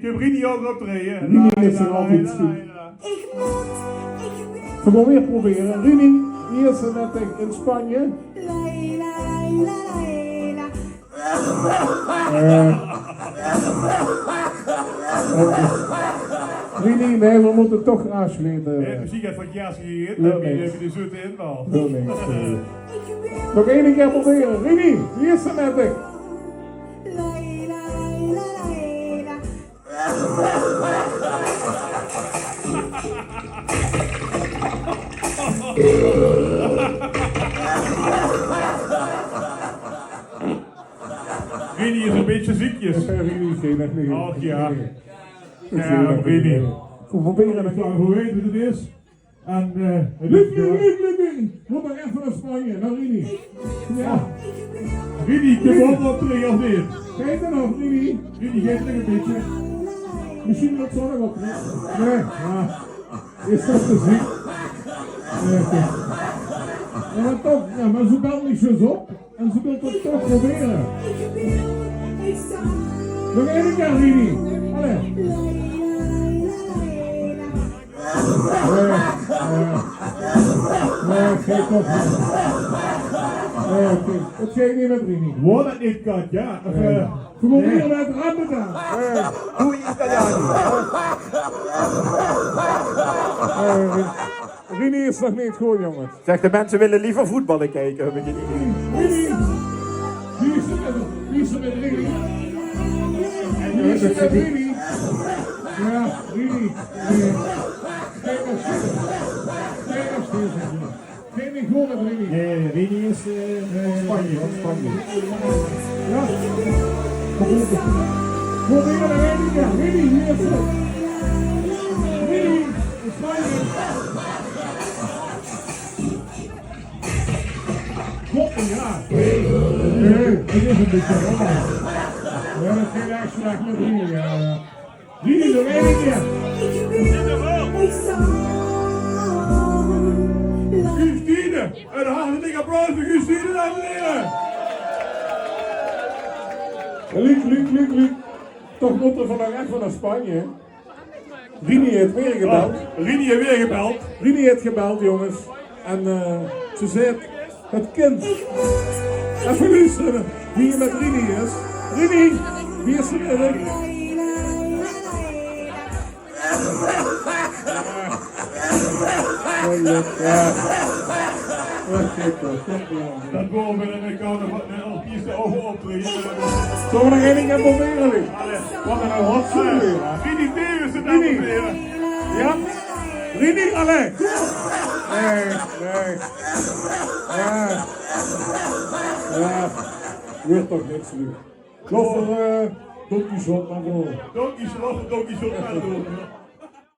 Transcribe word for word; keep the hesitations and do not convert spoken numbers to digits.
Rini ouch optraeje. Rini is nog altied sjiek. Veer goon weer probere. Rini, hie is ze nèt in Spanje. Eh. Rini, nae, veer mótte toch aafsjlete. Haet mesjiens get verkieërds gegaeve, dat is die zoete inval. Nog ein kier probere. Rini, hie is ze nèt. Rini is e bietje zeekjes. Rini is nog neet. Och jao. Jao, Rini. Veer probere 't. Veer weite wie 't is. En, eh, Luc, Luc, Luc, Luc, Luc. Mót mer effe nao Spanje, nao Rini. Jao. Rini, de bom op drie of neet? Geit 'r nog, Rini? Rini geit nog e bietje. Mesjiens mót ze nog op, hè? Nae. Jao. Is dat te zeen? Jao, oké. Jao, mer toch, jao, mer ze belt neet ins op. En ze wilt 't toch probere. Nog eine kier, Rini. Allee. Jao, jao. Jao, oké, toch. Jao, oké. 't Geit neet mèt Rini. Woor dat neet, Katja? Of, eh, Veer mótte hie nao 't raam te gaon. Doei, Italiaan. Eh, Rini is nog neet good, jónges. Zèk, de minse wille leever voetballe kieke, höb ich 't idee. Rini, wie is 't mèt, wie is 't mèt Rini? Wie is 't mèt Rini? Jao, Rini. Kiek ins. Kiek ins. Nae, nae, Rini is, eh, Spanje, Spanje. Jao. Probeer 'm nog eine kier. Rini, hie is 'r. Rini, Spanje. Kóm, jao. Nae, 't is e bietje raar. Jao, dat geit ech slech mèt Rini, jao. Rini, nog eine kier. Guus Tiede. Ein hartelik applaus veur Guus Tiede, dames en here. Luc, Luc, Luc, Luc. Toch mótte veer nog effe nao Spanje. Rini haet weer gebeld. Oh, Rini haet weer gebeld. Rini haet gebeld, jónges. En, eh, ze zaet: 't Kind. Effe loestere wie 't mèt Rini is. Rini, wie is 't mèt dich? Jao. Dat waor weer 'ne carnaval, 'ne artiest ouch optraeje. Zölle veer nog eine kier probere, Luc? Allee. Wat 'n rotzooi weer, hè? Rini Davis, dames en here. Jao? Rini, allee. Nae, nae. Jao. Jao. Wuuert toch niks, Luc. Laot veur, eh, Don Quijote mer door. Don Quijote, laot veur Don Quijote mer door.